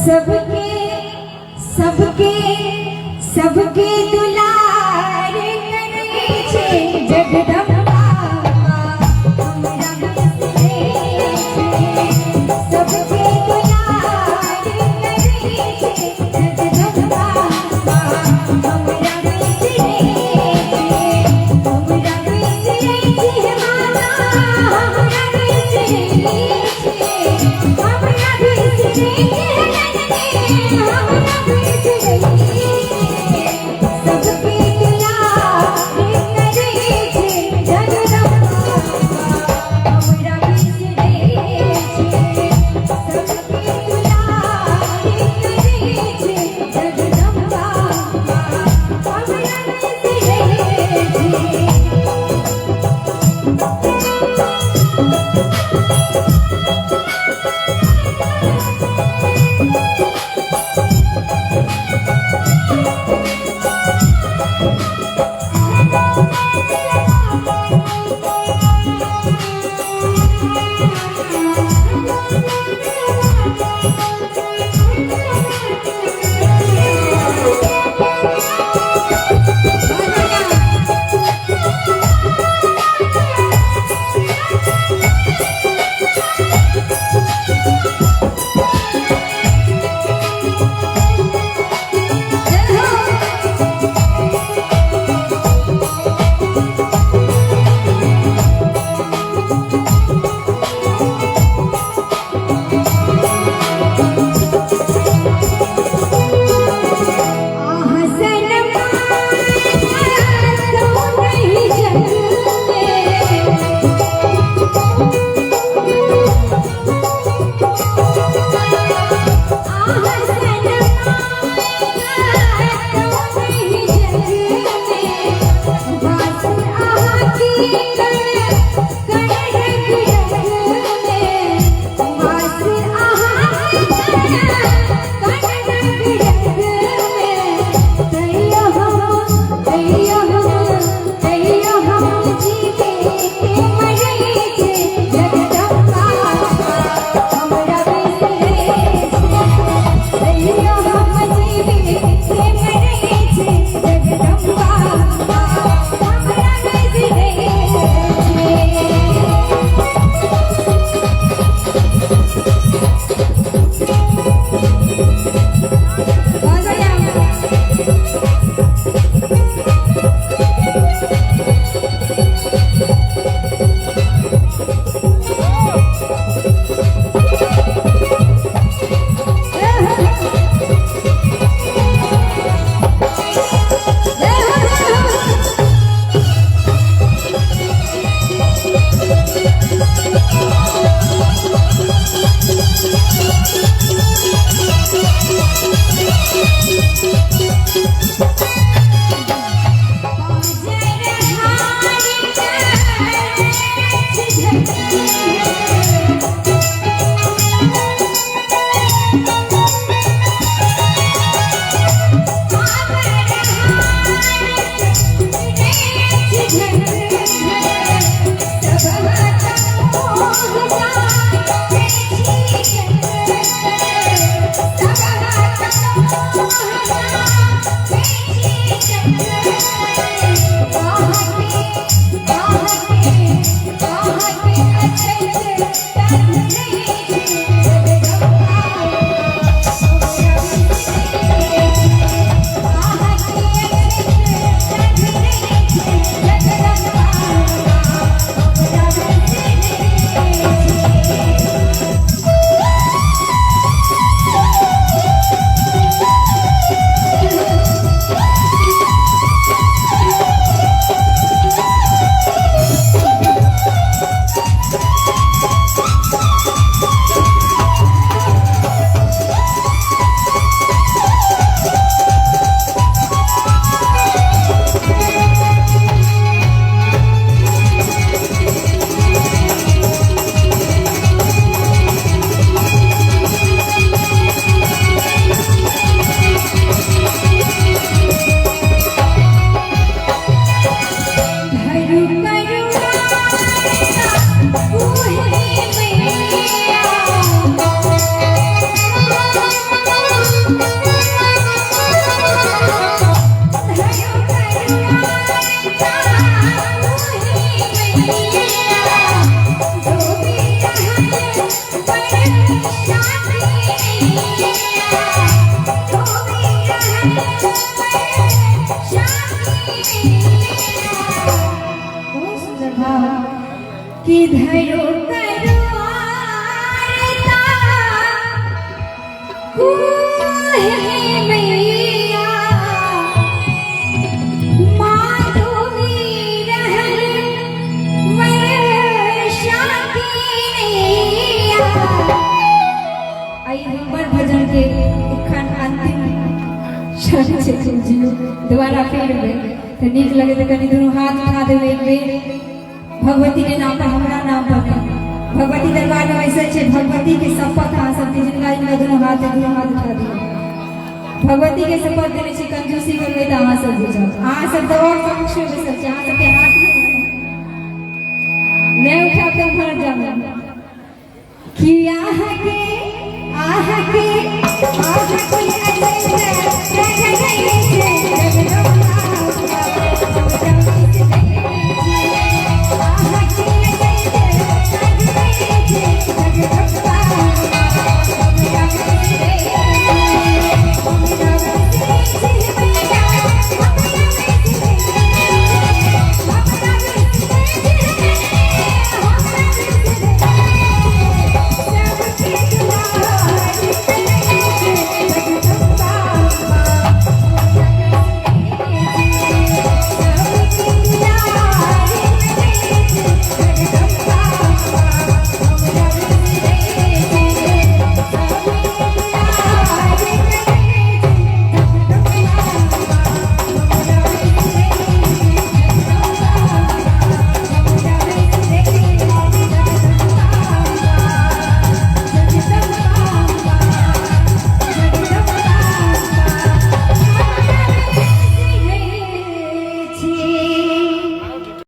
सबके सबके सबके दुलार करै छै जगदम्बा हमरा बिसरै छै। सबके दुलार करै छै जगदम्बा हमरा बिसरै छै। हमरा बिसरै छै माता, हमरा बिसरै छै। हमरा बिसरै छै जननी, हमरा बिसरै छै। सबके दुलार करै छै जगदम्बा हमरा बिसरै छै। सबके दुलार करै छै जगदम्बा हमरा बिसरै छै। हसन तो नहीं जग में, हसन तो नहीं जग में, वास आहा की कण कण रग रग में, वास आहा की कण कण रग रग में। तैयो हम, तैयो हम, तैयो हम जीवे के मरै छै जगदम्बा हमरा बिसरै छै। की नैया, डूबी रहल वर्षा की नैया। बहुत सुंदर भाव कि धरो करो आरता कुहे मैया, माधुरी रहल वर्षा की नैया। आई हमर भजन के एखन अंतिम क्षण छै, बुझियौ। दोबारा फेर एबै तऽ नीक लगे तऽ कनि दुनू हाथ उठा देबै एक बेर भगवती के नाम पर, हमरा नाम पर नहि। भगवती दरबार में बैसल छै, भगवती के शपथ अहाँ सबके, जिनका जिनका दुनू हाथ उठा दियौ। भगवती के शपथ देने छी, कंजूसी करबै तऽ अहाँ सब बुझब। अहाँ सब तऽ और पक्ष में बैसल छी, अहाँ सबके हाथ नहि नहि उठायब तऽ उम्हर जाब कि अहाँके अहाँके अहाँके अचल रखने छै।